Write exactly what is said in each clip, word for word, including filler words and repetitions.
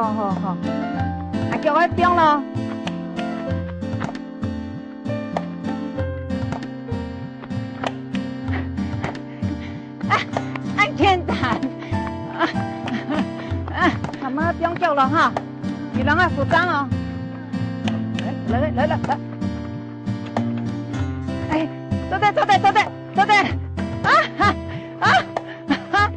好好好，啊，叫我放咯。啊，恁簡單。啊，啊，阿媽放腳咯哈，你讓我扶正哦。來來來來來。哎，坐得坐得坐得坐得。啊哈啊哈。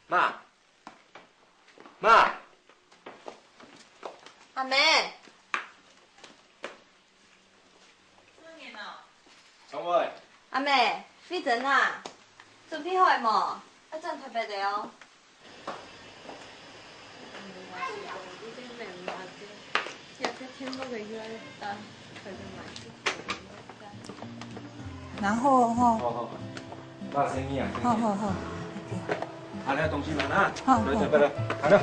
媽，媽，阿妹，阿妹，慧珍啊，準備好無？愛轉台北了哦。 然後吼，好，好，好。大聲音啊，好，好，好。好了，東西拿了啊。好，來，好。來，來，來，好了。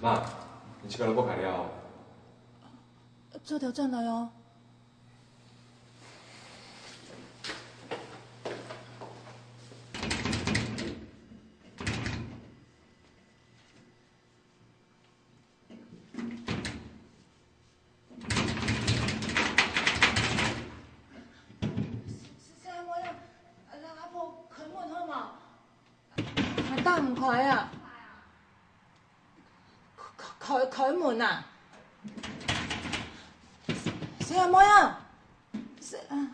媽，你這個都不改了哦。做得轉來哦。 係，係，係，阿妹啊，阿婆開門好無？打毋開啊！開，開，開門啊！係，阿妹啊！係啊！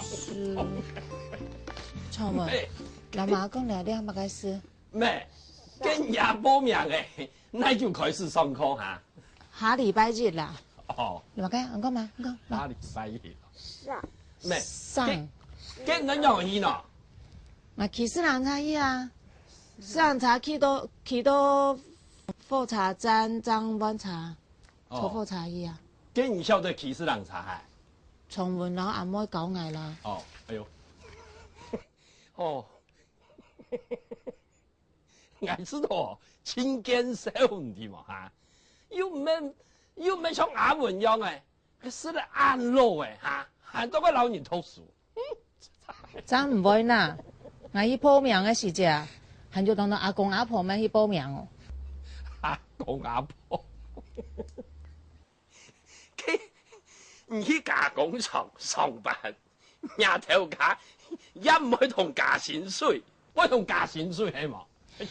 叔叔，請問，哎，老媽講了，你還麼个事？ 咩，今日報名誒，哪就開始上課哈？下禮拜日啦。哦。你話該，你講嘛，你講嘛。下禮拜日。上。咩，上。該，該你仰去呢？𠊎騎自行車去啊，自行車騎到，騎到火車站，正換車，坐火車去啊。該你曉得騎自行車哈？從文老阿妹教𠊎啦。哦，哎喲。哦。 𠊎知道哦，盡見笑，毋知無哈？又毋係，又毋係像阿文樣誒，佢食了恁老誒哈，還在該摎人讀書。正毋會哪，𠊎去報名个時節啊，還有當多阿公阿婆們去報名哦。阿公阿婆。 你去加工廠上班，若頭家也毋會同加薪水，會同加薪水係無？也，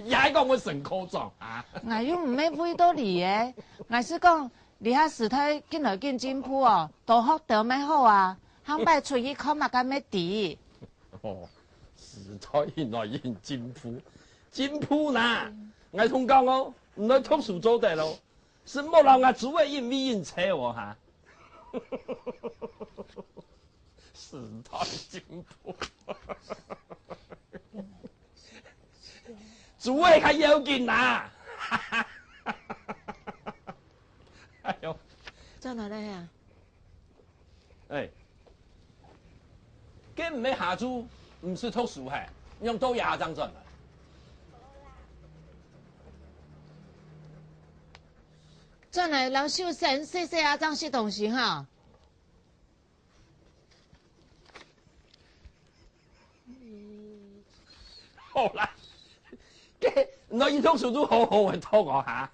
也係講會升科長啊？𠊎又毋係為到你誒，𠊎係講，這下時代緊來緊進步哦，多學兜乜好啊，下擺出去看麼个乜知。哦，時代緊來緊進步，進步哪？𠊎同你講哦，毋來讀書做得咯。 係莫摎𠊎豬仔引為引車哦哈。時代進步，豬仔較要緊啦。哎喲，轉來了呀。 哎，該毋係下晝毋使讀書嘿，仰到這下正轉來？轉來摎秀仙細細啊，正食東西哈。好啦，該你一讀書就好好个讀哦哈。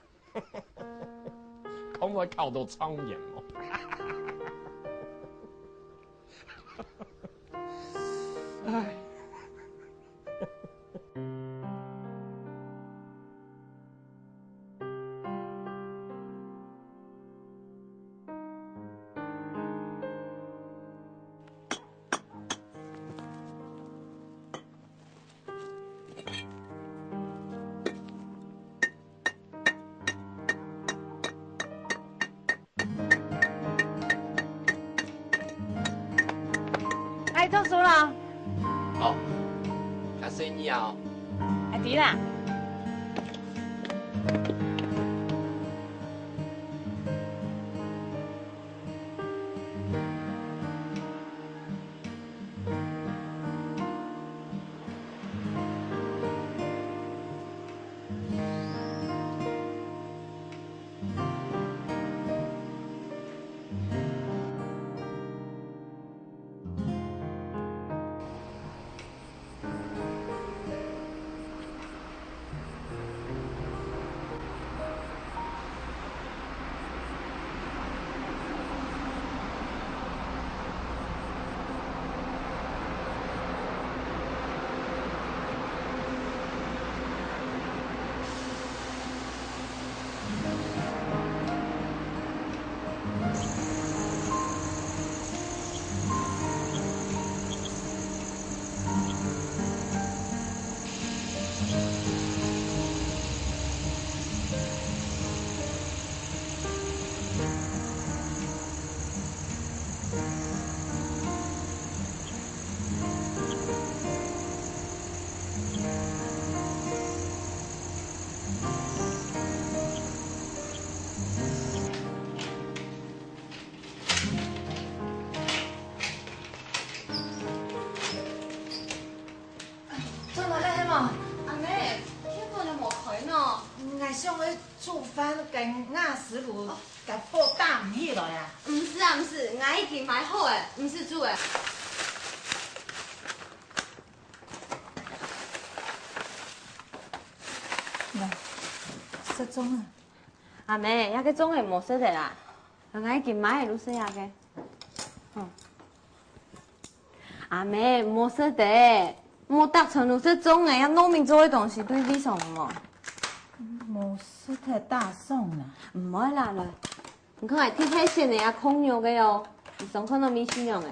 看會考到狀元哦。唉。哎，讀書了。好，較細義哦。哎，知啦。 轉來了係無？阿姆，天光又無開呢。𠊎想愛煮飯，該瓦斯爐，該火打毋起來啊。毋使啊，毋使，𠊎已經買好了，毋使煮了。來，食粽啊。阿姆，這个粽仔無食得啦，𠊎已經買了，就食這个。嗯。 阿姆，毋好食得。莫逐餐都食粽仔，這農民做个東西對胃傷無？無食忒打爽啦。毋會啦，來，你看𠊎特別選个這爌肉个哦，你先看下味緒仰仔。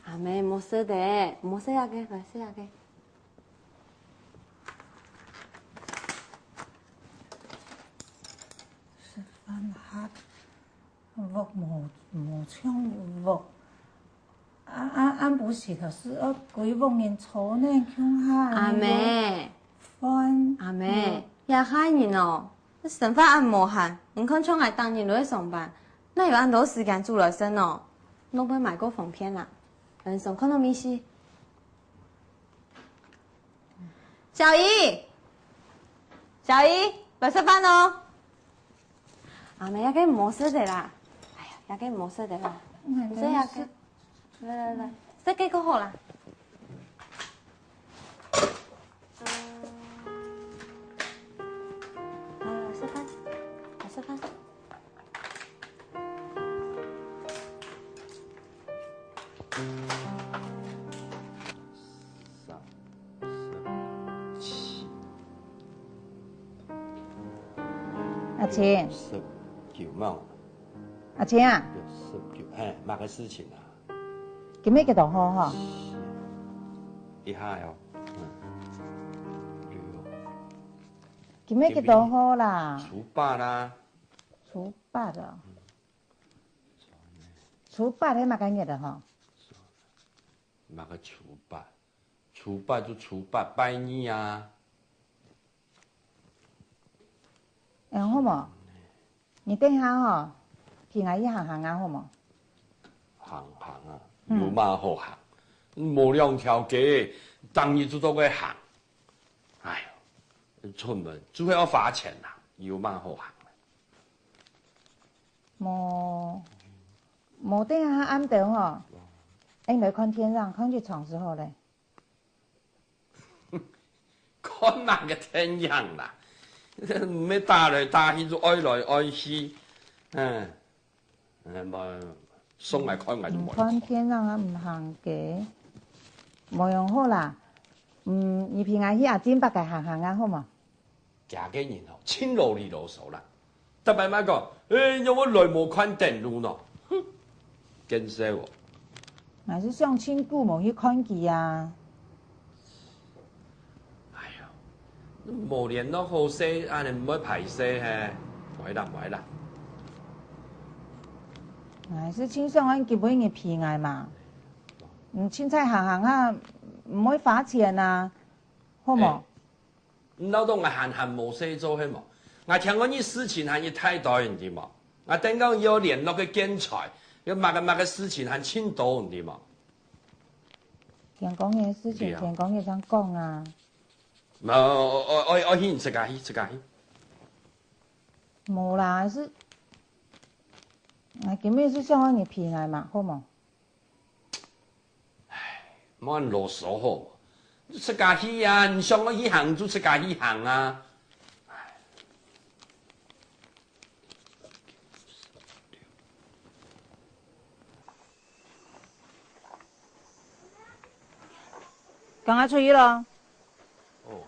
阿姆，莫食忒，莫食這个，來食這个。食飯哈，屋無，無像屋。 啊，啊，暗晡時頭係愛歸屋人坐等共下。阿姆，飯。阿姆，嗯。這下人哦，生活恁無閒，你看像𠊎逐日都愛上班，哪有恁多時間煮來食呢？外背買較方便啦。人生看到味緒。小姨，小姨，來食飯哦。 阿姆，這个毋好食个啦。哎呀，這个毋好食个啦。嗯，你食這个。來，來，來，食這个好啦。來，來，食飯，來，食飯。三、十、七。阿清。十九嘛。阿清啊。十九，嘿，麼个事情啊？今日幾多號吼？一下哦，嗯，六。今日幾多號啦？初八啦。初八啊。初八係麼个日仔吼？麼个初八？ 初八就初八，拜二啊。恁樣好無？你等下吼，陪𠊎去行行啊，好無？行行啊，嗯。有麼好行？無兩條街，逐日就做个行。哎喲，出門就係愛花錢啦，有麼好行？無，無等下暗兜吼，𠊎來看電影，看幾場就好咧。 看麼个電影啦？毋係打來打去，就愛來愛去。嗯，嗯，無，送來看𠊎就無。毋看電影啊，毋行个，無樣好啦。嗯，你陪𠊎去阿珍伯个行行啊，好無？ 佢个人吼，盡囉哩囉嗦啦。逐擺嘛講，欸，仰會來無看等路呢？哼，見笑哦。𠊎係想盡久無去看佢啊。哎喲，無聯絡好勢，恁呢毋會歹勢嘿。毋會啦，毋會啦。𠊎係盡想愛今晡日陪𠊎嘛。嗯，凊彩行行啊，毋會花錢啊，好無？欸， 你恅著𠊎閒閒無事做係無？𠊎聽講你事情還一大堆，你知無？𠊎等講要聯絡个建材，要麼个麼个事情還盡多，你知無？天光个事情，對啊。天光个正講啊。無，我，我，我，我去，你自家去，自家去。無啦，係，𠊎今日係想愛你陪𠊎嘛，好無？ 莫恁囉嗦好無？自家去啊，你想愛去行就自家去行啊。趕快出去咯。哦，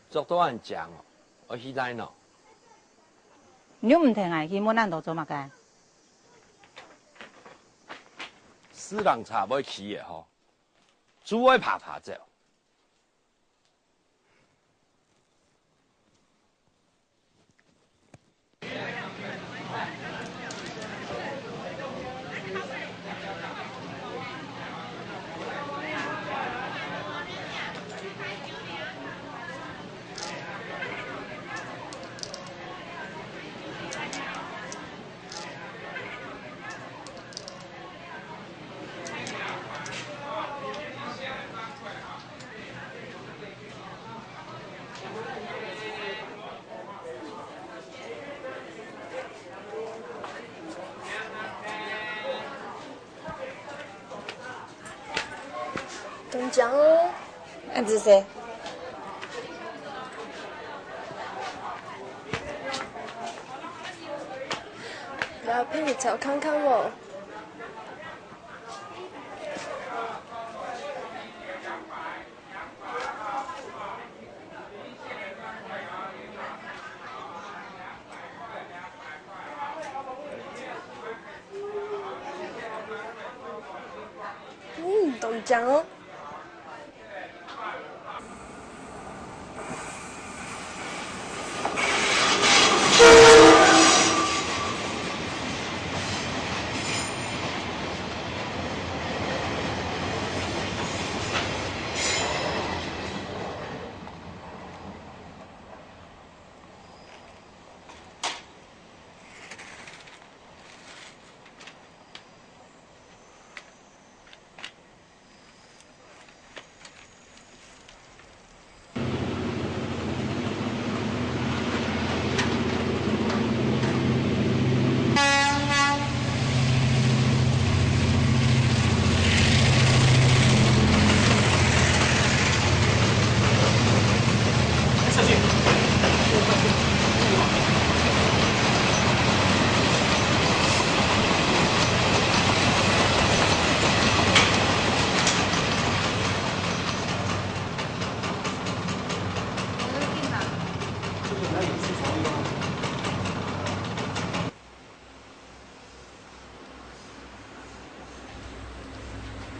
著到恁靚哦，愛去哪呢？你又毋跈𠊎去，問恁多做麼个？ 四輪車會騎个吼，就會爬爬走。中獎哦！恁仔細。來，陪你照看看哦。講哦。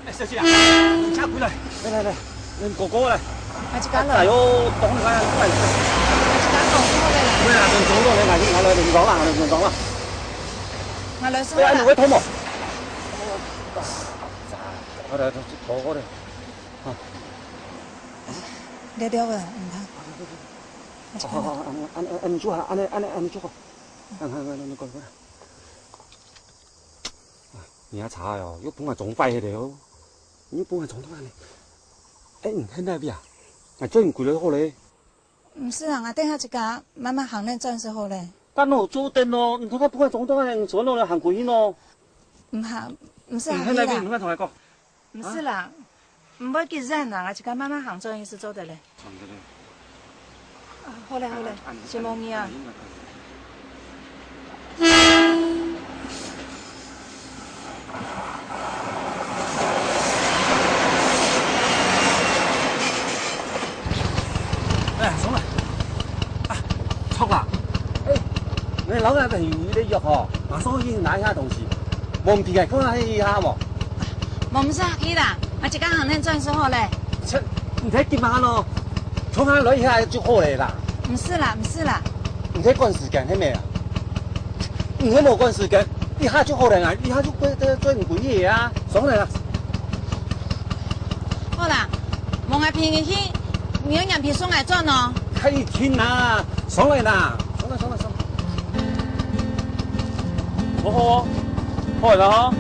哎，小姐啊，車開來。來來來，恁高高來。啊，這間了。哎喲，當然，快點。啊，這間了，過來了。對啊，等中路來，來來，等中路，等中路。來來，哎，你會痛無？好了，好好的。啊。了了了，毋怕。啊，這間了。好好好，恁恁恁恁就好，恁恁恁恁就好。看看看，你過來過來。 你阿茶哦，又分𠊎撞壞忒了哦，你又分𠊎撞到恁呢。哎，你現在哪位啊？𠊎載你過來好咧。毋使啦，𠊎等下自家慢慢行，恁轉就好咧。但我做得咯，你看看分𠊎撞到恁呢，你坐落來行過去咯。毋好，毋使行去啦。你現在哪位？你看同𠊎講。 毋使啦，毋會幾遠啦，𠊎自家慢慢行轉去就做得咧。啊，好咧，好咧，承蒙你啊。哎，上來。啊，著啦。哎，你摎𠊎朋友在約吼，馬上去拿一下東西。無問題个，過來一下無？無，毋使客氣啦，𠊎自家行恁轉就好咧。切，你在急麼个咯？衝下來一下就好咧啦。毋使啦，毋使啦。你在趕時間，係無啊？你係無趕時間，一下就好咧啊，一下就過，過，過你過去啊，上來啦。 好啦，無𠊎陪你去，你愛眼皮送𠊎轉哦。快點啦，上來啦，上來，上來，上來。好好哦，好啦哈。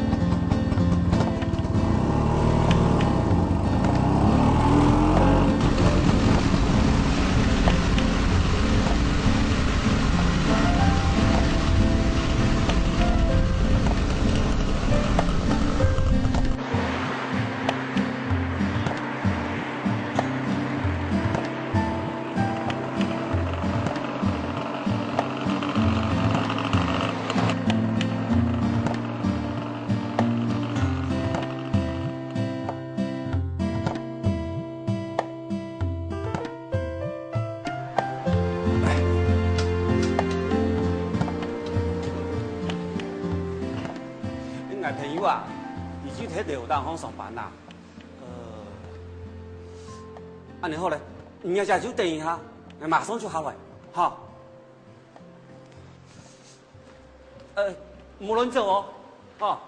𠊎朋友啊，佢就在樓頂項上班吶。呃，恁樣好咧，你在這就等一下，𠊎馬上就下來，哈。呃，毋好亂走哦，哈。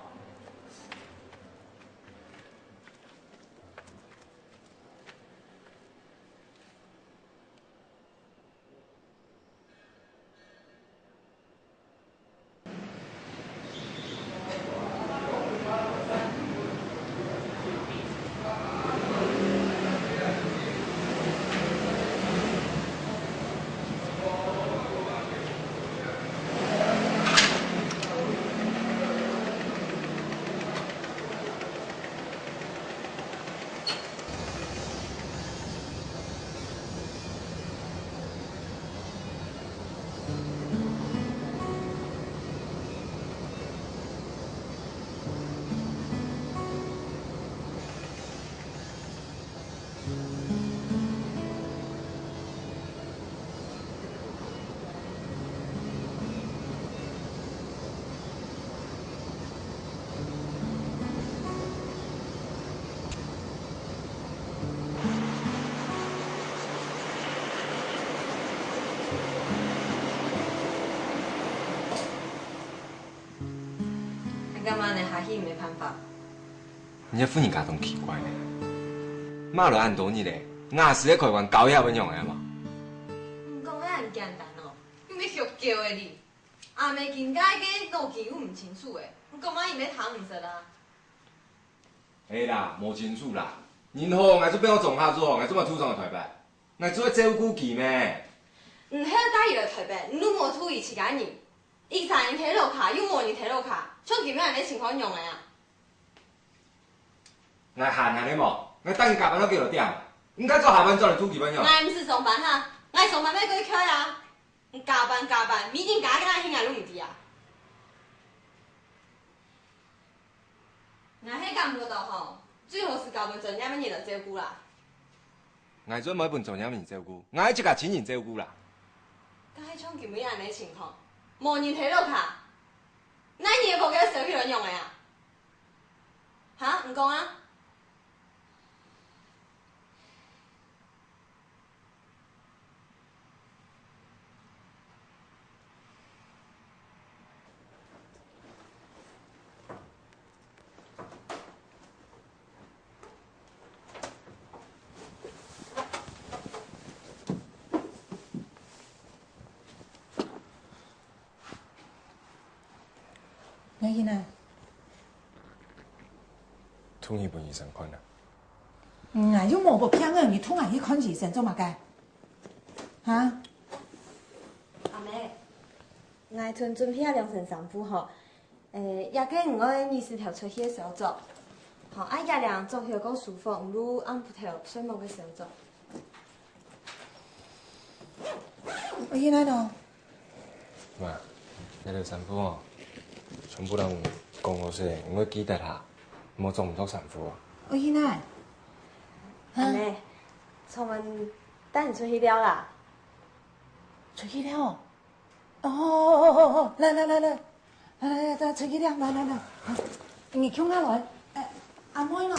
你个婦人家當奇怪呢。罵了恁多日咧，牙齒个開關搞一下會用个無？你講个恁簡單哦，你有夠叫个哩！阿姆今个个腦筋又毋清楚誒，你講麼个伊也聽毋識啊？係啦，無清楚啦。人好，𠊎就變到庄下做，𠊎做麼个出生在台北？𠊎做得照顧佢咩？你係帶佢來台北，你又無渡佢自家人。 一儕人在屋下，又無人在屋下，像今晡日恁樣情況仰仔啊？𠊎閒閒个無？𠊎等你加班到幾多點？你該早下班轉來渡佢分享。𠊎毋使上班哈，𠊎上班愛過去開啊。你加班加班，每日加个哪去，𠊎都毋知啊。 𠊎係感覺到吼，最好係交分專業个人來照顧啦。𠊎做毋會分專業个人照顧，𠊎愛自家親人照顧啦。該係像今晡日恁樣情況，無人在屋下，哪你个屋个小氣人仰仔啊？哈，你講啊？ 愛去哪？渡去分醫生看啊。嗯啊，又無發病个，你渡𠊎去看醫生做麼个？哈？阿姆，𠊎同你準備兩身衫褲吼，誒，這个你愛日時頭出去个時候著，吼，啊這領著會較舒服，你就暗晡頭睡目个時候著。 愛去哪咯？媽，這兜衫褲哦，全部摎你講好勢，你愛記得哈，莫著毋著衫褲哦。愛去哪？哈？阿姆，昨暗帶你出去尞啦。出去尞哦？ 哦哦哦哦哦，來來來來，來來來，出去尞，來來來，你共下來。誒，阿妹咯，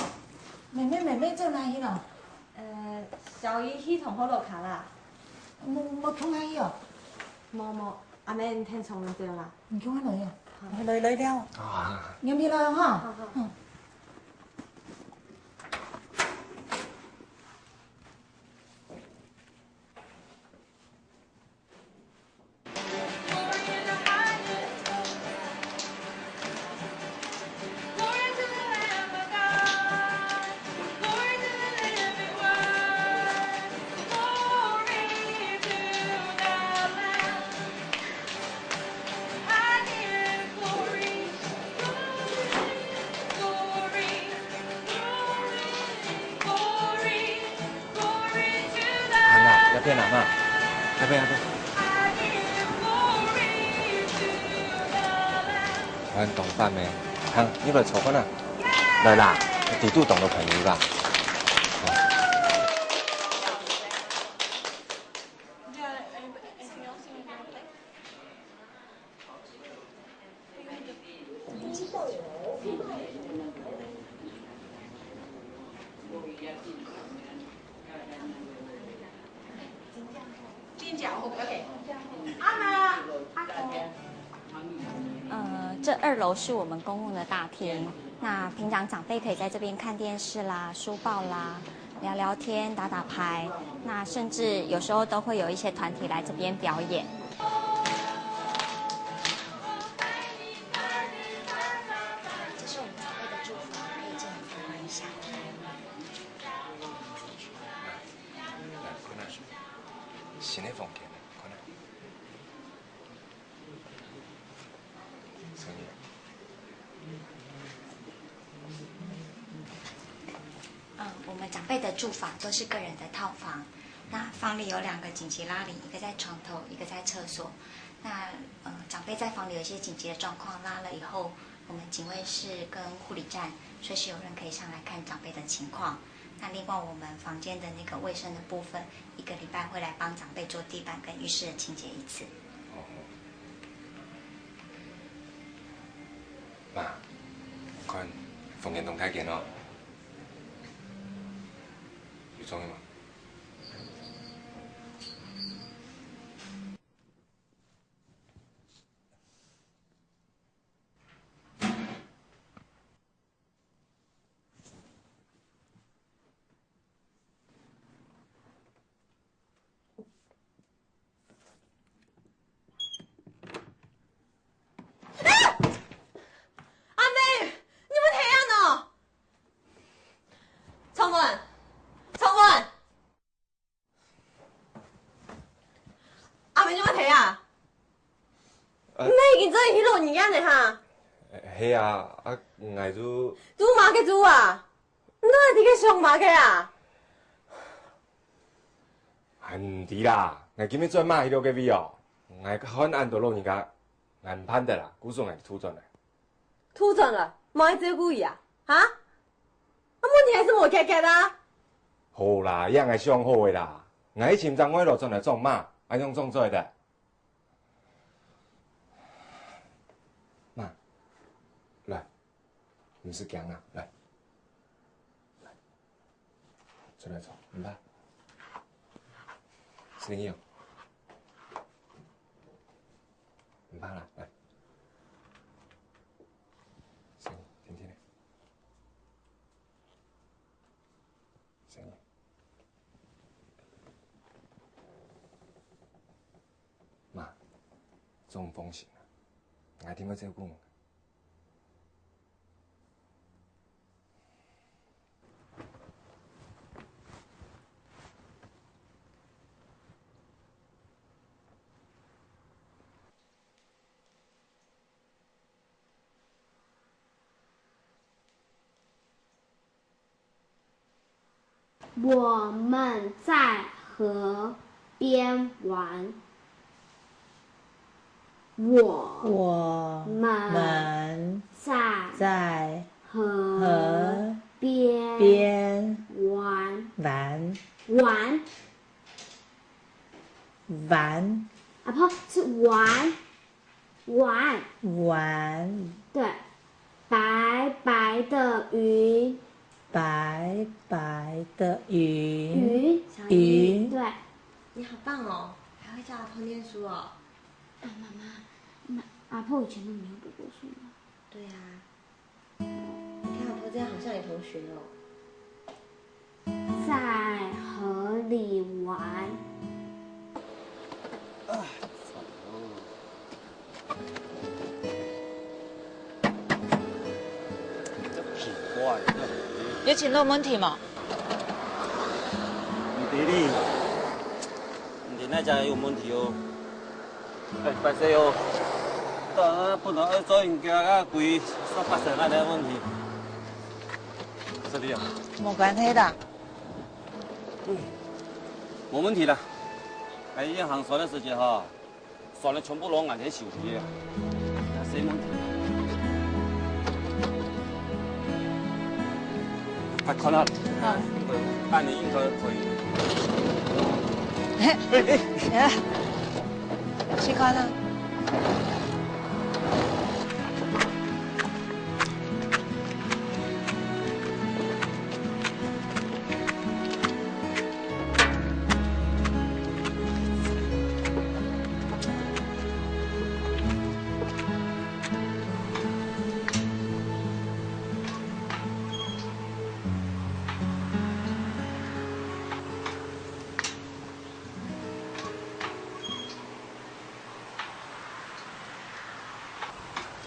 妹妹妹妹做哪去咯？呃，小姨去同學樓下啦。無無共下去哦？無無，阿姆，你跈長文走啦。你共下來哦。好。來來尞。啊。入去來哦哈。好好。嗯。 啊，那，這片啊，媽，這片，這片。還當飯咩？行，你來坐看啊。來啦，在這當多朋友啦。 呃，這二樓是我們公共的大廳，那平常長輩可以在這邊看電視啦、書報啦、聊聊天、打打牌，那甚至有時候都會有一些團體來這邊表演。這是我們長輩的住房，可以進來參觀一下。來，看啊，新的房間呢，看啊。 嗯，我們長輩的住房都是個人的套房，那房裡有兩個緊急拉鈴，一個在床頭，一個在廁所。那，呃，長輩在房裡有一些緊急的狀況，拉了以後，我們警衛室跟護理站隨時有人可以上來看長輩的情況。那另外我們房間的那個衛生的部分，一個禮拜會來幫長輩做地板跟浴室的清潔一次。 媽，看，房間當大間哦。有中意無？你老人家呢哈？係啊，啊，𠊎就……做麼个做啊？你到底在該想麼个啊？還毋知啦，𠊎今日轉馬去到該位哦，𠊎看恁多老人家，𠊎毋盼得啦，故所𠊎就轉來。 渡轉來，無愛照顧佢啊？哈？啊問題還係無解決啊？好啦，這𠊎想好个啦，𠊎尋隻外勞轉來掌媽，恁樣總做得。媽，來，毋使驚啊，來。 出來坐，毋怕。生意哦。毋怕啦，來。生意，甜甜的。生意。媽，總放心啦，𠊎定會照顧你。 我们在河边玩。我我们们在在河河边边玩。玩。玩。玩。阿婆，是玩。 玩。玩。对，白白的云。白白的云。云，小云。云。对。你好棒哦，还会叫阿婆念书哦。啊，妈妈，那阿婆以前都没有读过书吗？对啊， 你看阿婆这样好像你同学哦。在河里玩。有尋到問題無？毋知呢，毋知哪隻有問題哦。 哎，歹勢哦，當然本來愛做人家个鬼，煞發生恁樣問題。這裡啊。無關係啦。嗯，無問題啦。哎，一行船个時節吼，船个全部攏恁樣修理个，也係問題。 快看啊！好。按理應該可以。嘿，哎，哎。哎，去看啊。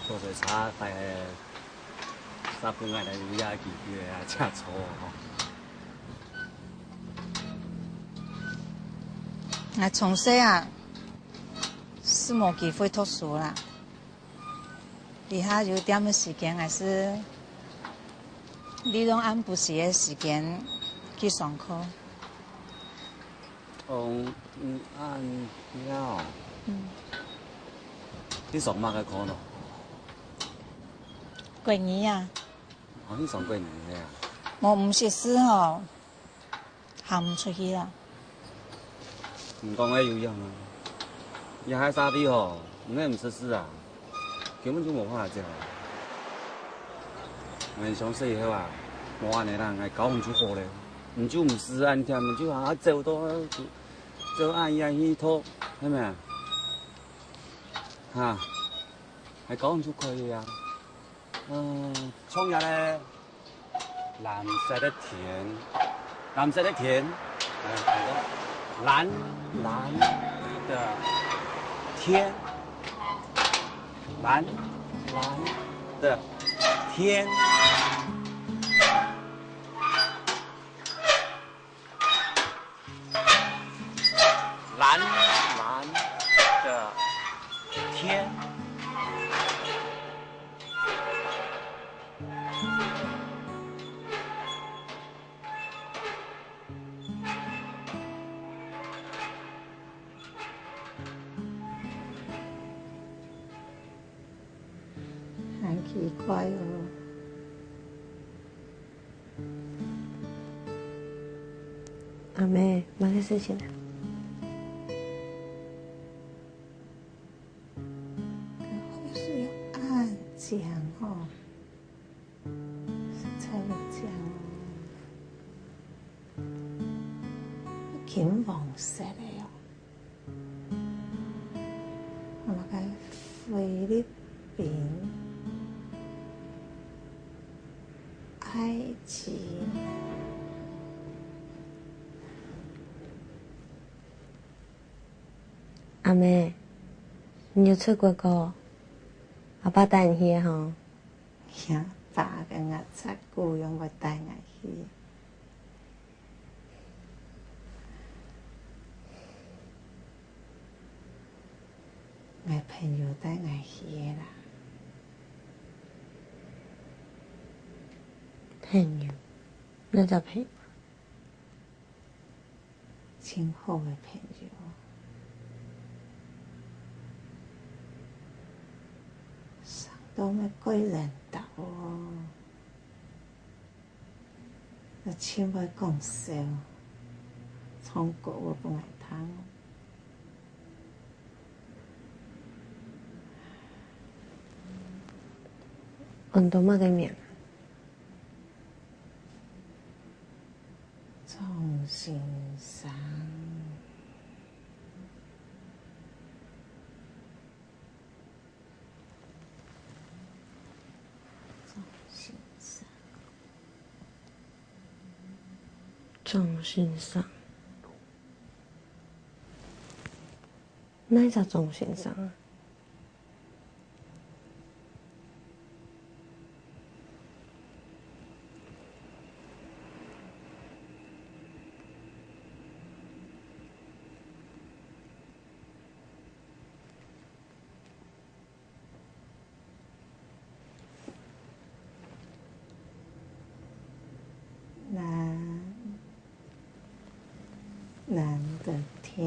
坐在車，大家煞分𠊎來有這機會啊，真錯哦。𠊎從細啊，係無機會讀書啦。 這下有點个時間，𠊎係利用暗晡時个時間去上課。哦，嗯，恁樣哦。嗯。你上麼个課呢？國語啊。哦，你上國語个啊？無，毋識字吼。 行毋出去啊。毋講會有用啊！這下社會吼，毋係毋識字啊，根本就無法度啊。𠊎想細以後啊，無恁樣啦，𠊎教你就好咧。你就毋使恁忝，你就好好走到，走恁遠去讀，係無啊？哈，𠊎教你就可以啊。 嗯，創業咧，藍色个天，藍色个天，呃，藍，藍藍的天，藍藍的天。 藍藍的天，奇怪哦。阿姆，麼个事情啊？會使恁靚吼，實在有靚哦。金黃色个哦。 麼个菲律賓、埃及。阿姆，你有出國過？阿爸帶你去个吼？阿爸个牙擦姑丈會帶𠊎去。 𠊎朋友帶𠊎去个啦。朋友？哪隻朋友？盡好个朋友。生到乜怪緣投哦。 佢盡會講笑，唱歌仔分𠊎聽。安到麼个名？張先生。 張先生。張先生。哪隻張先生啊？ 藍，藍的天。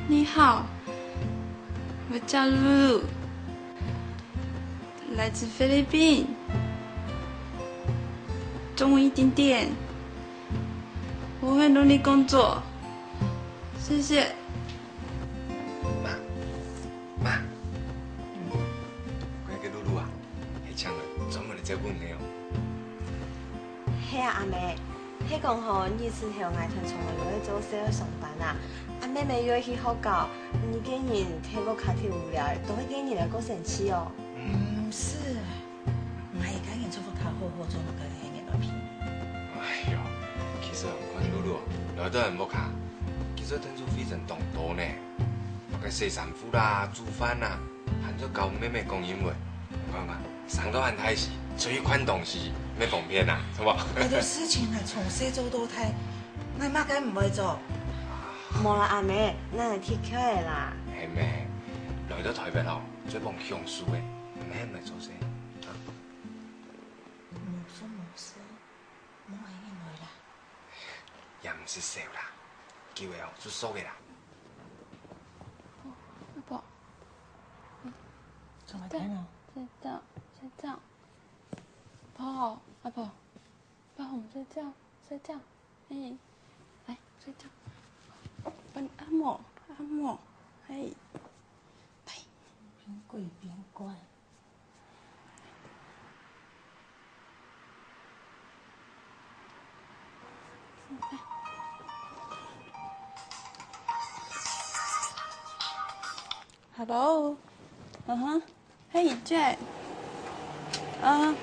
你好，我叫露露，來自菲律賓，中文一點點，我會努力工作，謝謝。媽，媽，嗯，𠊎个露露啊，係請來專門來照顧你个哦。 係啊，阿姆，係講吼，日時頭𠊎同長妹愛做事愛上班啊，阿姆姆又愛去學校，你一個人在屋下忒無聊，都係一個人來過生趣哦。毋係，𠊎一個人在屋下好好做麼个，係人來陪。哎喲，其實看露露來到人屋下，其實聽說非常當多呢，麼个洗衫褲啦、煮飯啦，還做教妹妹講英文。你看看， 生到恁大時，出去看東西，乜方便啊，係無？這个事情啊，從細做到大，𠊎麼个毋會做。無啦，阿姆，𠊎來take care啦。係咩？來到台北哦，最望享受个，毋係毋愛做事。啊？無事無事，莫恁樣來啦。也毋使愁啦，久个哦，就熟个啦。阿婆， 做麼个啊？睡覺，睡覺。阿婆，阿婆，阿婆，我們睡覺，睡覺。嘿，來，睡覺。幫你按摩，按摩。嘿，來。變乖，變乖。 Hello，嗯哼，Hey Jack，啊。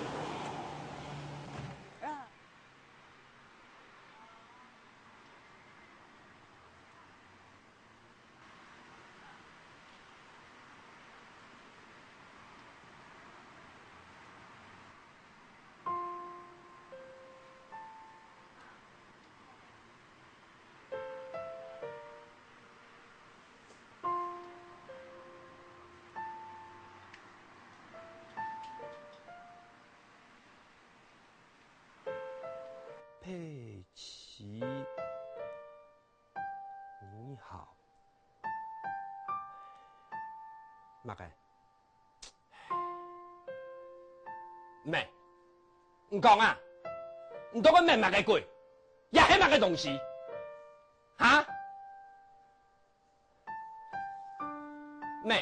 麼个？姆，你講啊，你到底姆麼个鬼？也係麼个東西？哈？姆，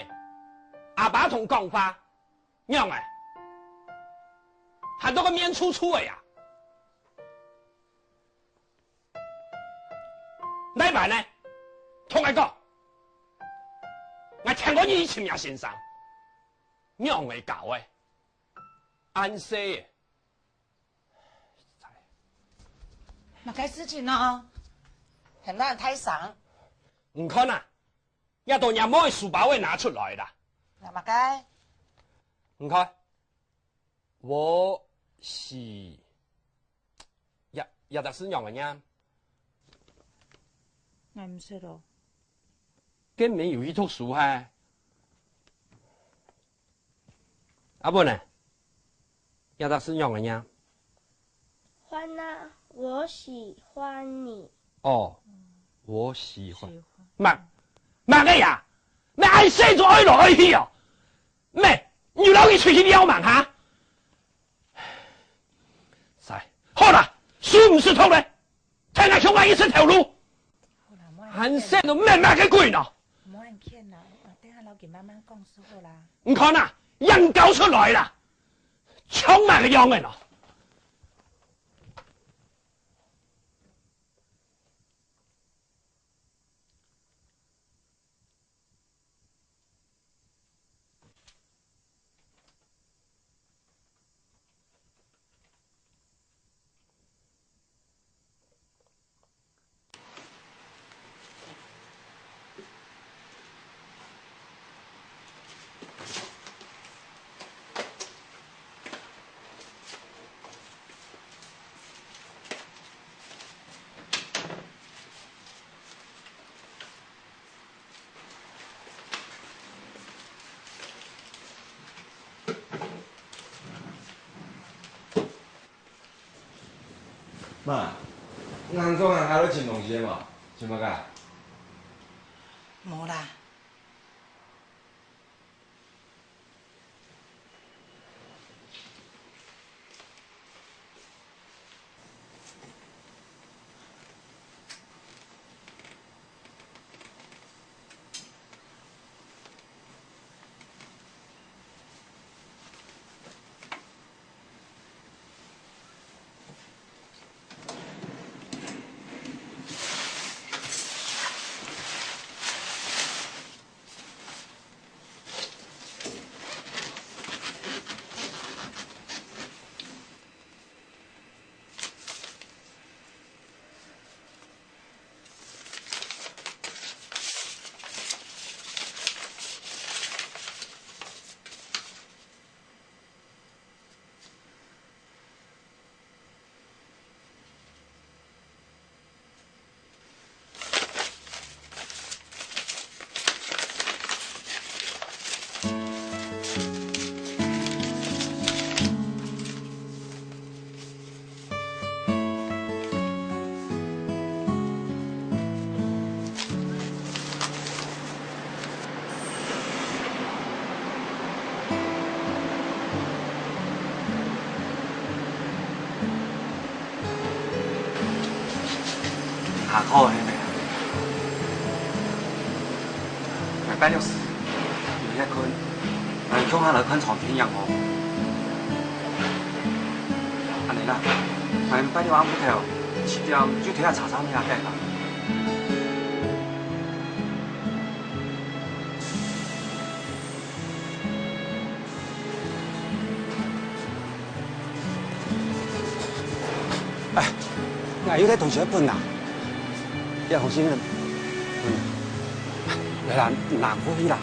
阿爸同講話，仰仔？還到个面臭臭个呀？ 哪辦呢？同𠊎講，𠊎聽過你去尋若先生，仰仔搞个？恁細个。麼个事情呢？喊到恁大聲。你看啊，這兜若妹書包仔拿出來啦。拿麼个？你看，我是 這，這隻係仰仔念？𠊎毋識哦。該無有去讀書係？阿文呢？這隻係仰仔念？歡啊，我喜歡你。哦，我喜歡。喜歡。麼，麼个呀？麼恁細就愛來愛去哦？ 姆，你摎佢出去尞吂哈？好啦，書毋使讀了，跈𠊎共下去食頭路。好啦，莫恁譴啦。恁細就姆麼个鬼呢？莫恁譴啦，等下摎佢慢慢講就好啦。你看啊，樣搞出來啦，像麼个樣仔呢？姆，你恁早還下來尋東西無？尋麼个？無啦。 下課係無？𠊎拜六時有歇睏，𠊎共下來看場電影哦。恁仔啦，𠊎拜六暗晡頭七點就在這茶站遐等啦。 哎，𠊎有兜東西愛分啊，這封信分你。來啦，拿過去啦。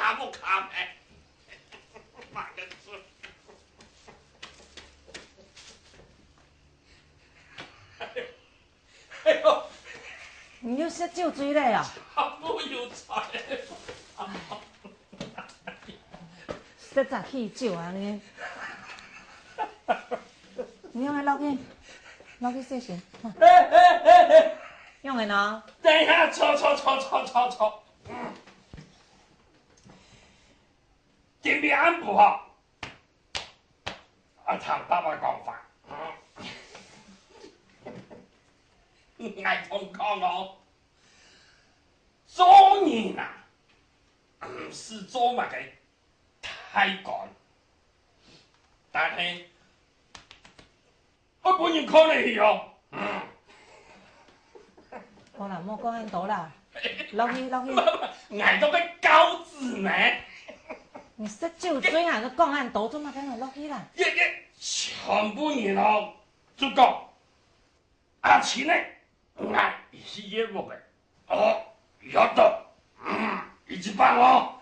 阿木卡咩？妈个！哎呦，哎呦，你又食酒醉了呀？阿木有才。食早起酒啊你！你用个落去，落去洗身。哎哎哎哎！用个呢？等一下，坐坐坐坐坐坐。今日暗晡吼，啊，聽爸爸講話。𠊎同你講哦，做人啊，毋使做麼个大官，但係愛分人看得起哦。嗯。好啦，莫講恁多啦，落去落去。𠊎都个教子呢。你食酒醉啊，你講恁多做麼个？落去啦。一一全部人哦，就講阿琴呢，𠊎去約會个。哦，有的，嗯，一級棒哦。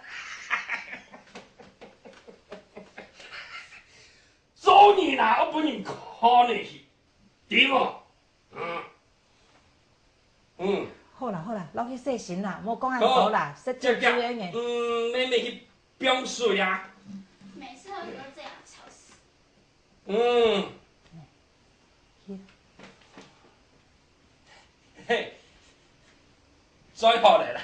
做人啊，愛分人看得起，對無？嗯，嗯。好啦好啦，落去洗身啦，莫講恁多啦，食酒醉个呢。嗯，妹妹去放水啊。每次喝酒都這樣，吵死。 嗯。嘿，最好了啦。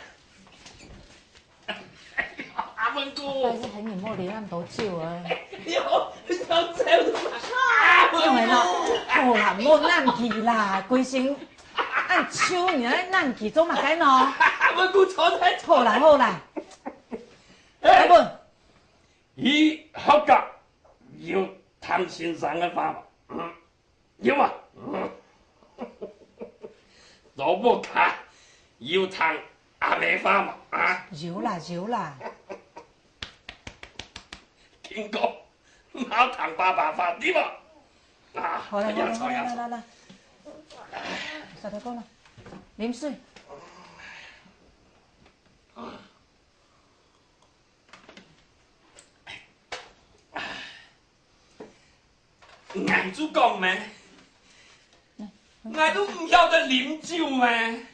阿文哥。但是很久無啉恁多酒啊。喲，你要走了嗎？阿文哥。好啦，莫難去啦，規身恁臭，你還難去做麼个呢？阿文哥，坐在。好啦好啦。阿文。 你學校有聽先生个話無？嗯，有無？嗯。老屋下有聽阿姆話無？啊？有啦，有啦。聽講，毋好聽爸爸話，對無？啊，好了，好了，好了，來，來，來，來。啥都講了，啉水。 𠊎就講咩，𠊎都毋曉得啉酒咩。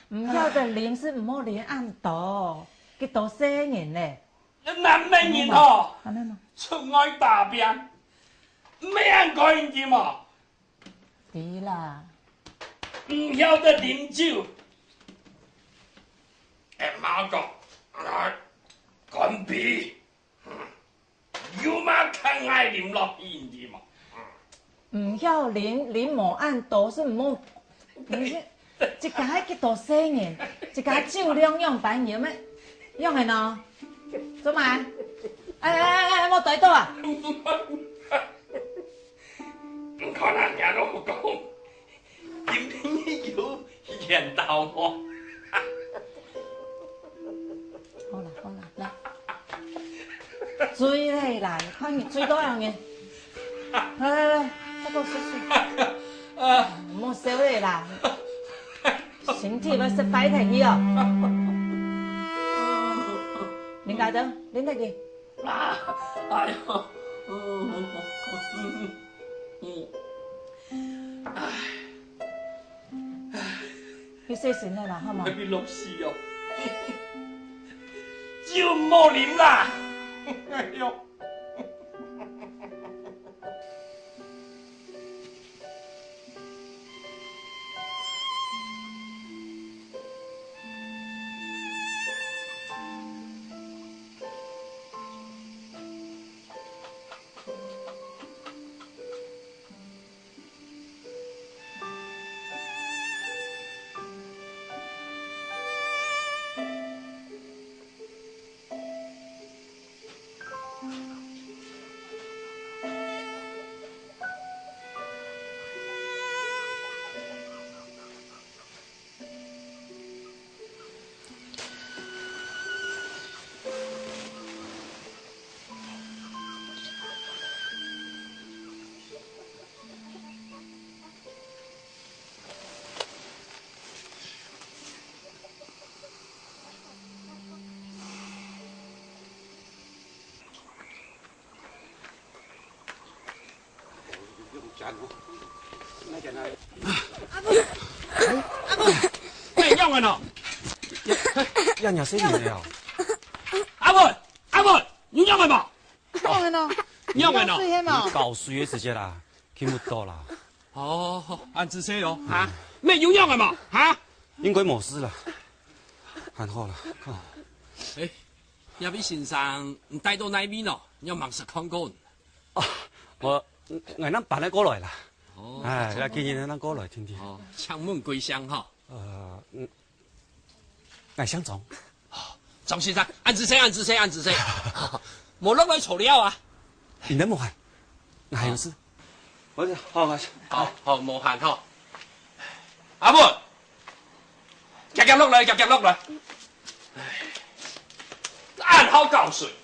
毋曉得啉係毋好啉恁多，幾多歲人咧？男仔人哦，出外打拚，毋係恁該人哦。 對啦。毋曉得啉酒。哎，媽講，來，乾杯。有麼个愛啉落去，你知無？毋曉啉，啉無恁多係毋好。你係，自家係幾多歲人，自家酒量樣般，有咩？樣个呢？做麼个？哎哎哎哎，莫呆到啊！ 看啊，人家都講，今晡日有緣投無？好啦，好啦，來。醉咧啦，你看你醉到恁樣。來來來，再過試試。啊，莫笑咧啦，身體愛食壞忒去哦。人家都，人家去。 啊，哎喲，嗯，嗯，嗯，唉，去洗身了啦，好無？愛被冷死哦！酒毋好啉啦！哎喲！哎，仰般哦？也，也，也細人仔哦。阿文，阿文，你仰般無？仰般哦？你仰般哦？你搞水个時節啦，聽毋到啦。哦，恁仔細哦，哈？乜有仰般無？哈？應該無事啦，還好啦。哦。哎，這位先生，你帶到哪位呢？你要忙死看過。哦，𠊎，𠊎正搬來過來啦。哦，哎，𠊎今日正過來定定。哦，請問貴姓哈？呃，嗯，𠊎姓張。哦，張先生，恁仔細，恁仔細，恁仔細。無落來坐尞啊？你等無閒，𠊎還有事。哦。好，好，好，無閒哈。阿文，遽遽落來，遽遽落來。哎，恁好搞水。來，來，來。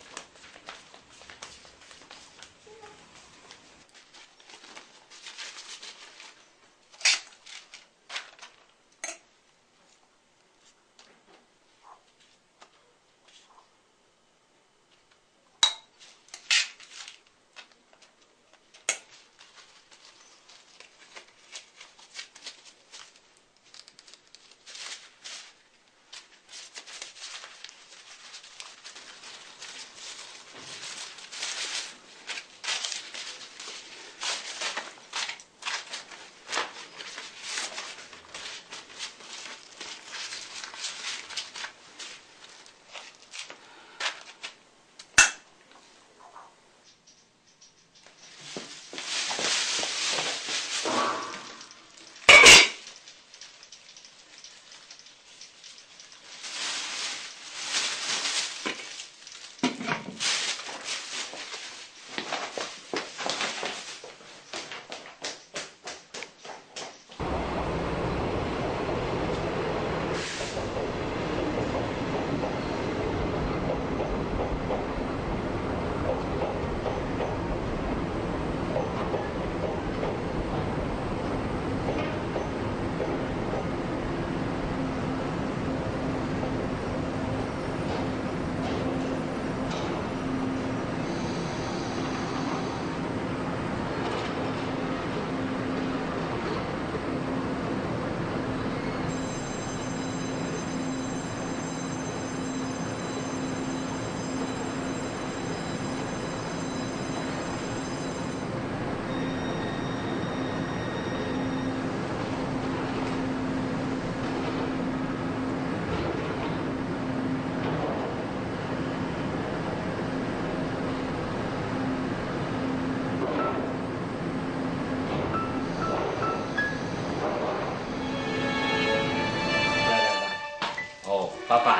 哦，爸爸，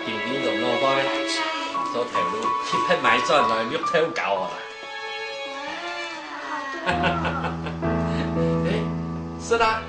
今晡日用老妹做頭路，去拍賣轉來綠豆糕啊！哎，食啦。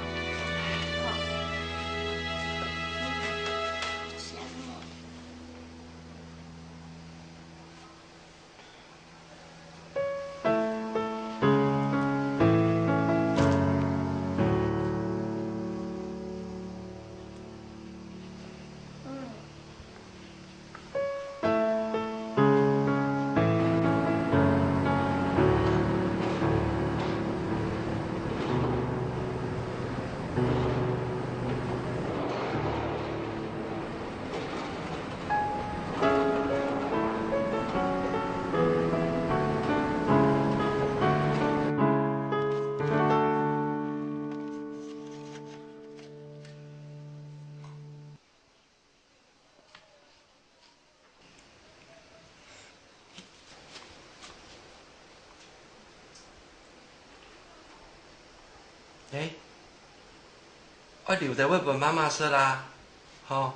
欸，愛留兜仔分媽媽食啊，吼。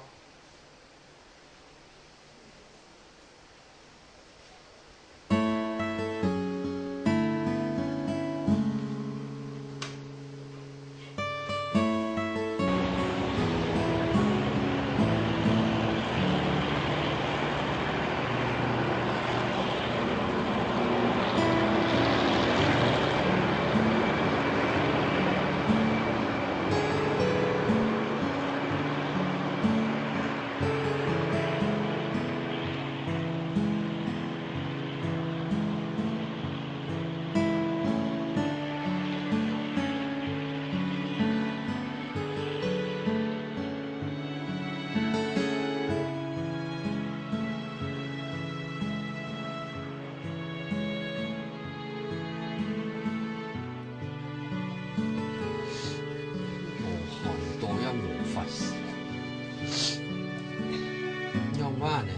仰會恁呢？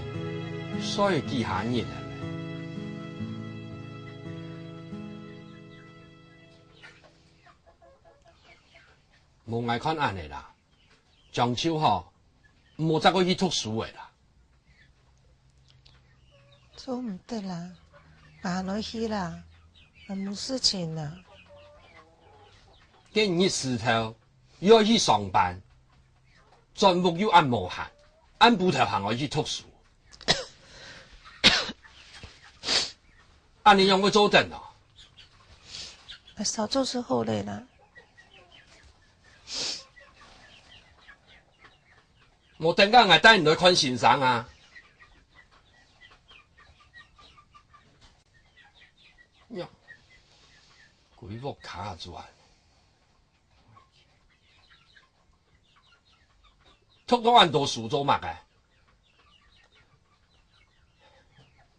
衰幾下日啊！無𠊎看恁呢啦，將就吼，毋好再過去讀書了啦。做毋得啦，爸來去啦，𠊎無事情啦。該日時頭又愛去上班， 轉屋又恁無閒，暗晡頭還愛去讀書。恁呢仰會做得哦？哎，少做事好了啦。無等下𠊎帶你來看先生啊！呀，歸屋下轉。 讀到恁多書做麼个？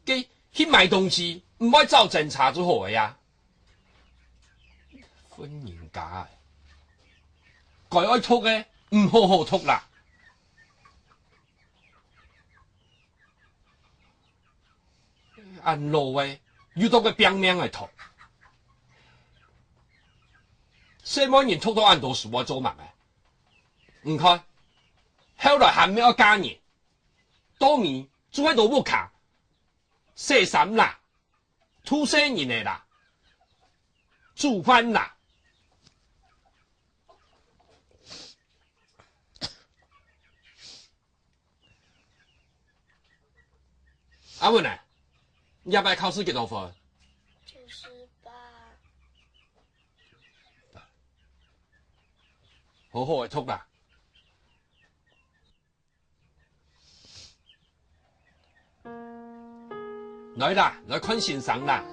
該去買東西，毋愛走精差就好了呀！分人家个，該愛讀个，毋好好讀啦！ 恁老了，又在該拚命仔讀。細妹人讀到恁多書愛做麼个？你看，後來還毋係愛嫁人，到尾就係在屋下，洗衫啦，渡細人仔啦，煮飯啦。 阿文啊，你這擺考試幾多分？九十八。好好仔讀啦。來啦，來看先生啦。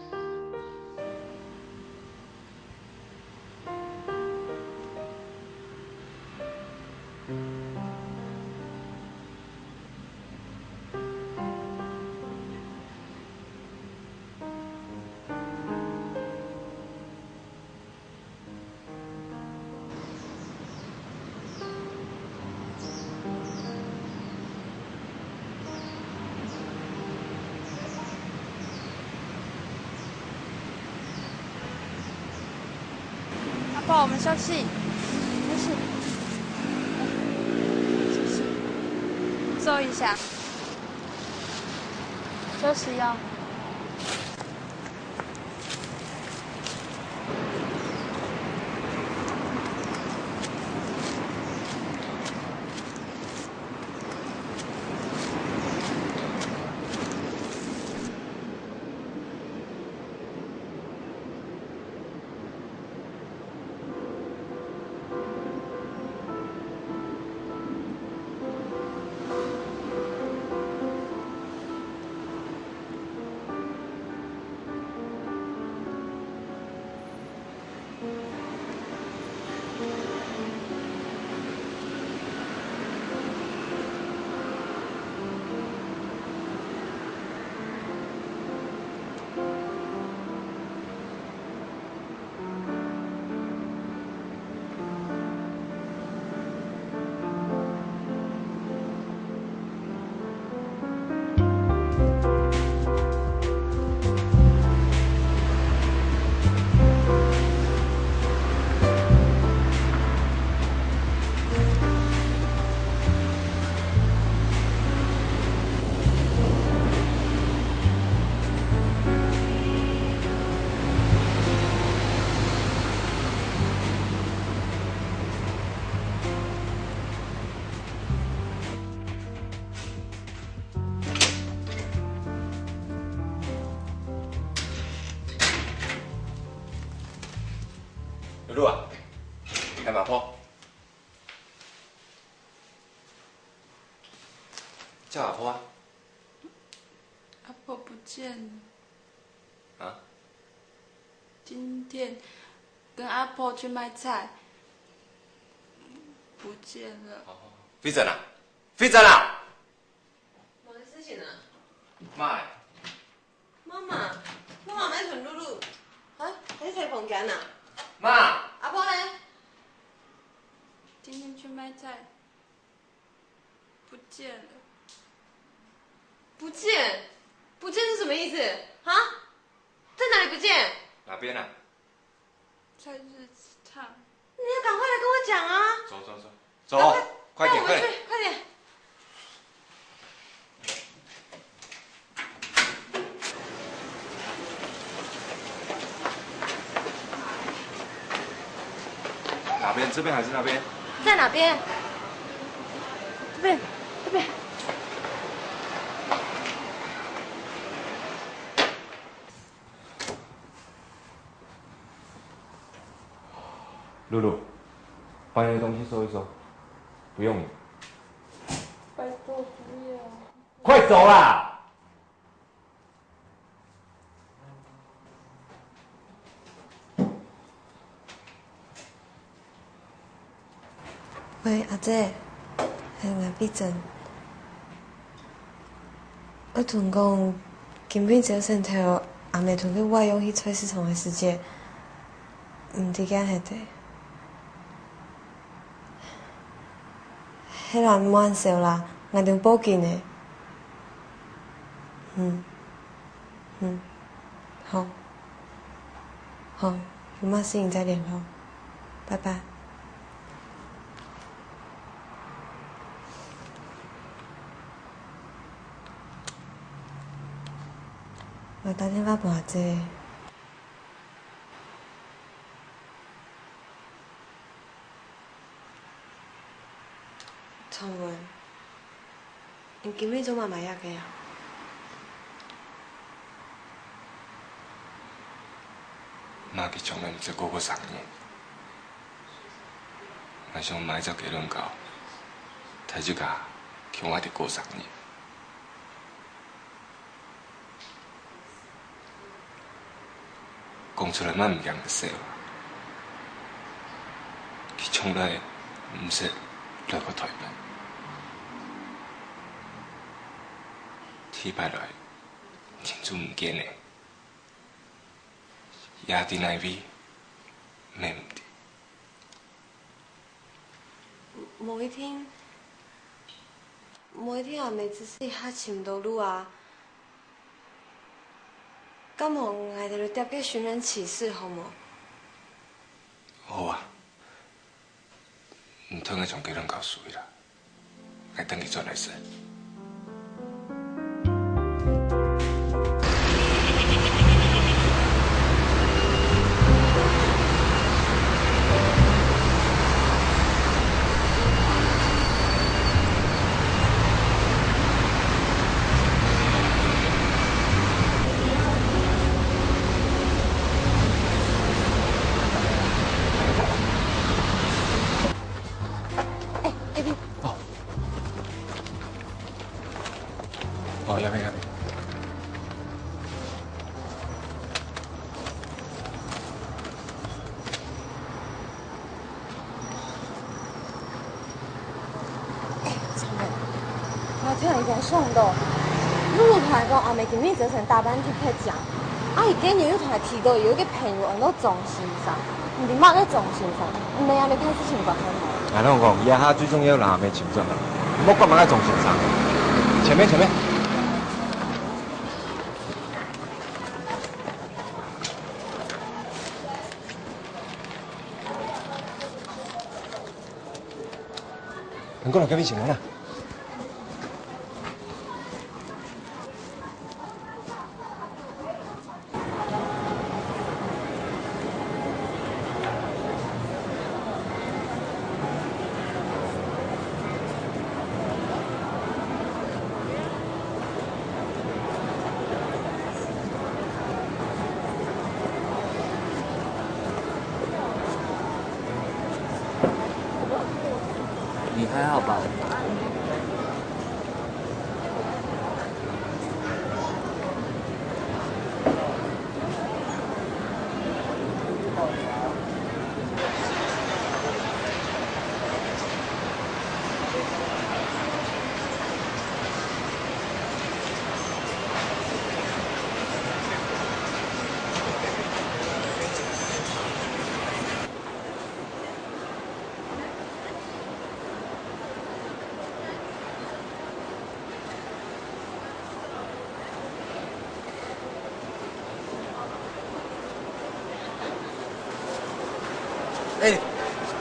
阿婆，我們休息。休息。休息。坐一下。休息哦。 露露啊，喊阿婆。叫阿婆啊。阿婆不見了。啊？今天跟阿婆去買菜，不見了。哦，飛珍啊，飛珍啊！ 麼个事情啊？媽欸。媽媽，媽媽毋係同露露，啊，還係在房間啊？媽！阿婆呢？今天去買菜，不见了。不见？不见是什么意思？啊？在哪里不见？哪边啊？菜市场。你要赶快来跟我讲啊！走走走走，快点快点！快点！哪边？这边还是那边？在哪边？这边，这边。露露，把你的东西收一收，不用了。拜托，不要。快走啦！ 喂，阿姊，係𠊎碧珍。𠊎同你講，今晡日朝晨頭，阿姆同佢外翁去菜市場个時節，毋知佢係在。係啦，莫恁愁啦，𠊎等報警个。嗯，嗯，好。 好，有麼个事情再聯絡，拜拜。𠊎打電話分阿姊。 長文，你今晡日做麼个買藥个啊？媽佢從來毋識過過生日。𠊎想買隻雞卵糕，大自家共下來過生日。 講出來嘛毋驚佢笑。佢從來毋識來過臺北。第一擺來，人就毋見了。也在哪位，乜毋知。 無一定，無一定阿姆只係一下尋毋著路啊。敢無𠊎兜來貼個尋人啟事好無？好啊，你同𠊎將雞卵糕收起來。 𠊎等佢轉來食。欸，欸，你 哦，哦，這片，這片。欸，長文，𠊎聽人講，露露同𠊎講，阿姆今晡日朝晨打扮特別靚，啊，佢今日又同𠊎提到有一個朋友安到鍾先生。 你麼个鍾先生？毋係啊，你開始尋過好無？𠊎同你講，這下最重要係阿姆尋轉來，莫管麼个鍾先生。前面，前面。你過來，該位先生啊。 你還好吧？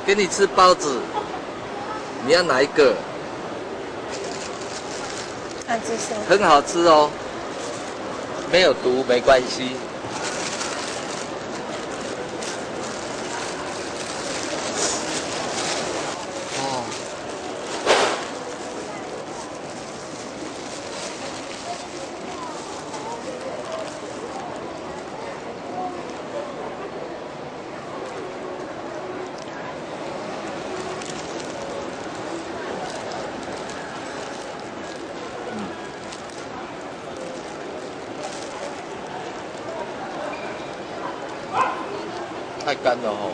给你吃包子，你要哪一个？很好吃哦，没有毒，没关系。哦。太干了吼。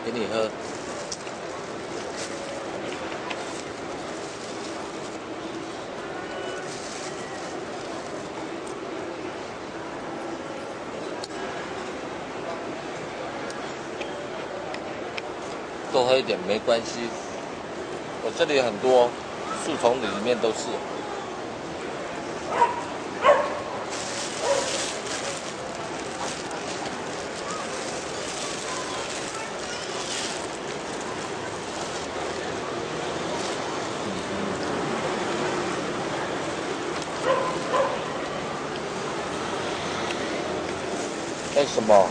给你喝。多喝一点没关系，我这里很多树丛里面都是。为什么？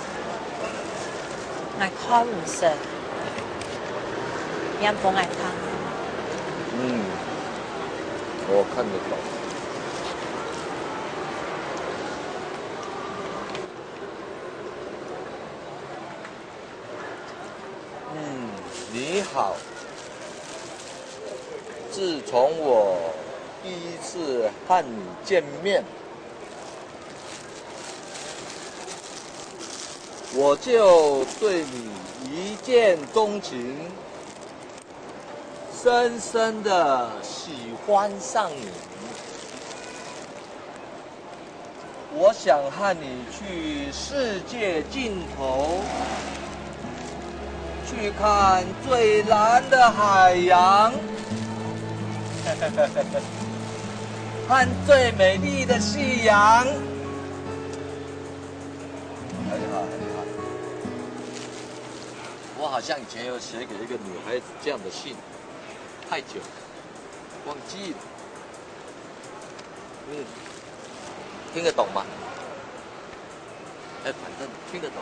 𠊎看毋識，念分𠊎聽。嗯，我看得懂。嗯，你好。自从我第一次和你见面， 我就对你一见钟情，深深的喜欢上你。我想和你去世界尽头，去看最蓝的海洋，和最美丽的夕阳。 很好，很好。我好像以前有写给一个女孩子这样的信，太久，忘记了。嗯，听得懂吗？哎，反正听得懂。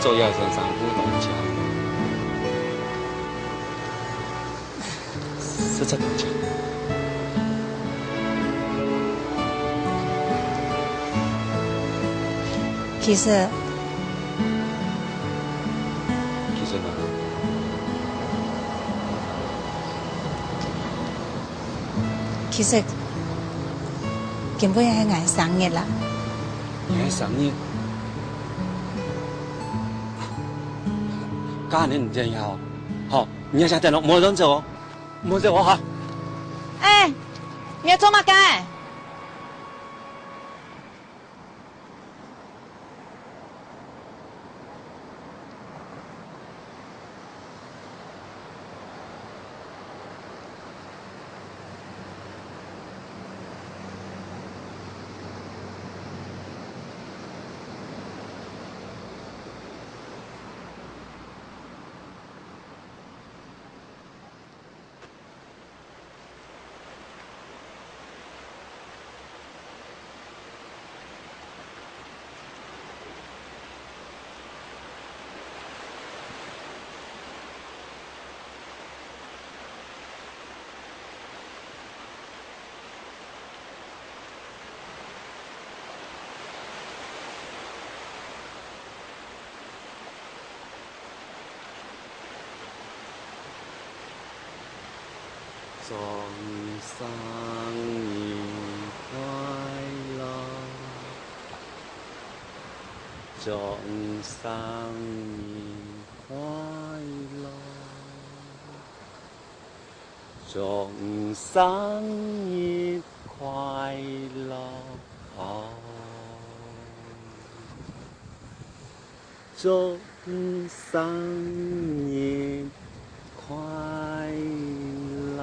都要先生不同家，实在同情。其實，其實呢？其實，今晡日係𠊎生日啦。你个生日？該恁樣你等一下哦。好，你等一下等哦，莫亂走哦，莫亂走哦哈。哎，你愛做麼个？ 祝你生日快樂，祝你生日快樂。 祝你生日快樂，哦。祝你生日快樂。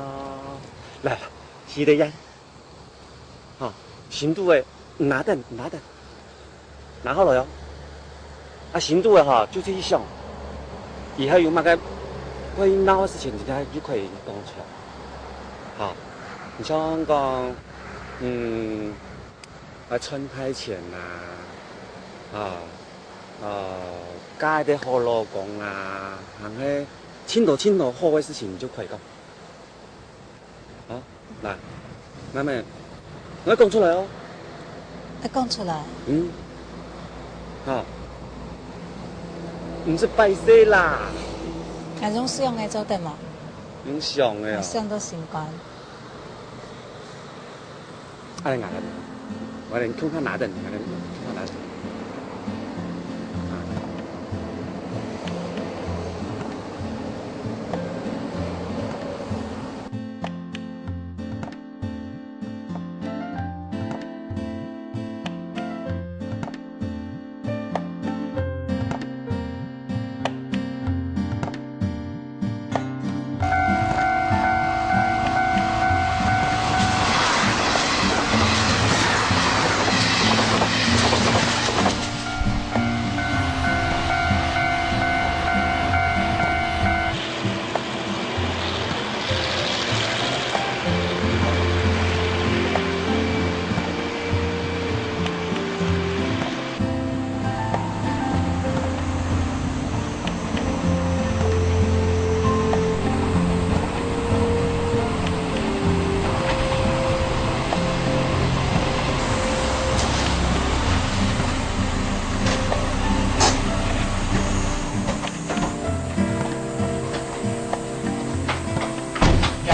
來，來，起來呀。 好，心肚个，拿等，拿等，拿好了喲。啊，心肚个哈，就自己想，以後有麼个會鬧个事情，人家就可以講出來。好，你像講，嗯，啊，賺大錢啊，啊，啊，嫁一個好老公啊，還係盡多盡多好个事情，你就可以講。 啊，來，妹妹，你愛講出來哦。愛講出來？嗯。好。毋使擺勢啦。𠊎用想个做得無？用想个哦。𠊎想到心肝。 哎，拿等，我來共下拿等，拿等，共下拿等。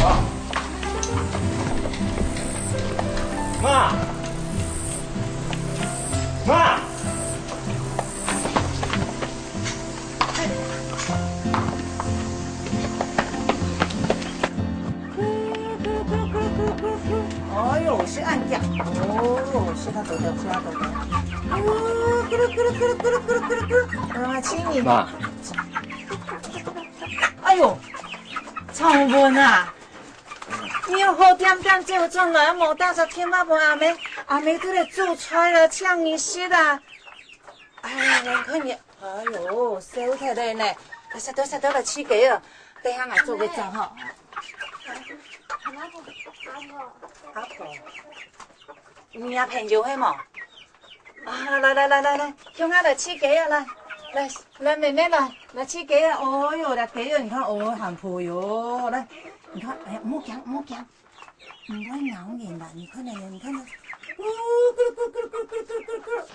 啊。媽！媽！ 哎喲，係恁樣。哦，係他走掉，係他走掉。哦，咕嚕咕嚕咕嚕咕嚕咕嚕咕嚕咕嚕，讓他清理。媽。哎喲，長文啊，你有好恬恬走轉來，無打隻電話分阿姆，阿姆都來煮菜啊，請你食啊。哎呀，你看你， 哎喲，瘦忒了呢！快些到，快些到來飼雞哦，等下𠊎做个粥吼。阿婆，阿婆，阿婆，你个朋友係無？啊，來來來來來，共下來飼雞啊，來！來，來，妹妹來，來，去給我，哦喲，來給我，你看，哦，很婆喲，來，你看，哎呀，莫講，莫講，你看咬人啦，你看那個，你看那，嗚，咕嚕咕嚕咕嚕咕嚕咕嚕咕嚕。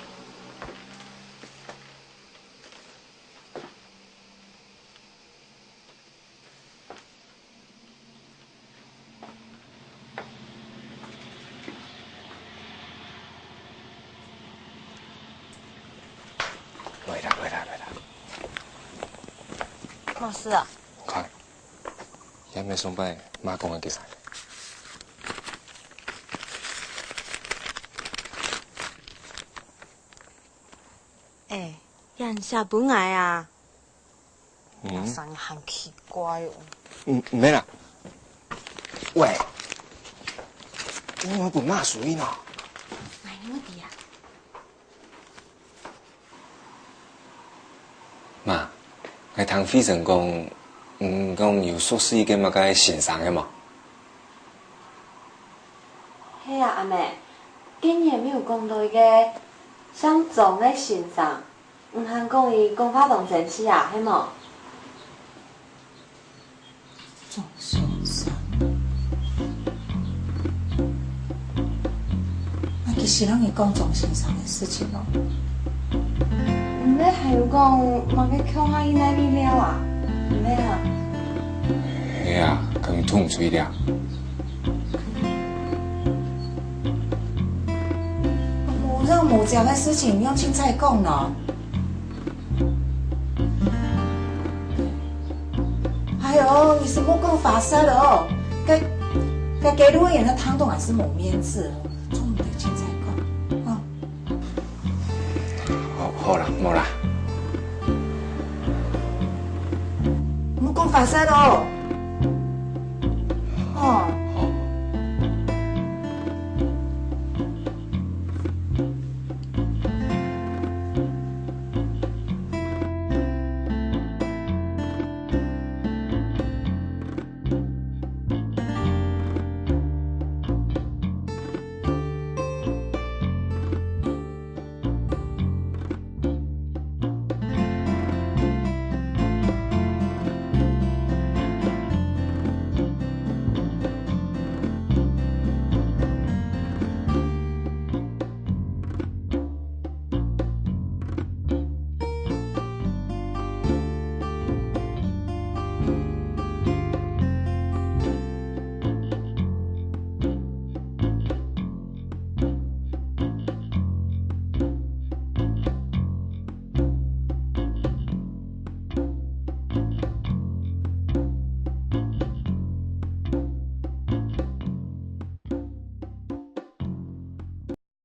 來啦，來啦，來啦。麼事啊？看，這毋係上擺媽講个其實。欸，這你寫分𠊎啊？ 嗯。聲音還奇怪哦。嗯，毋係啦。喂，我有分媽書印啊。哎，我知啊。媽，𠊎聽慧珍講，你講有熟識一個麼个先生係無？係啊，阿妹，今日有講到一個姓鍾个先生。 你還講佢講話當生趣啊，係無？鍾先生。啊，其實人佢講鍾先生个事情咯。毋係還有講麼个共下去哪位尞啊？毋係啊？係啊，講通嘴了。無影無跡个事情，仰清彩講呢？ 哎喲，你係莫講花舌哦！該，該街路个人聽到還係無面子哦，做毋得清彩講，哦。好，好啦，無啦。莫講花舌哦！哦。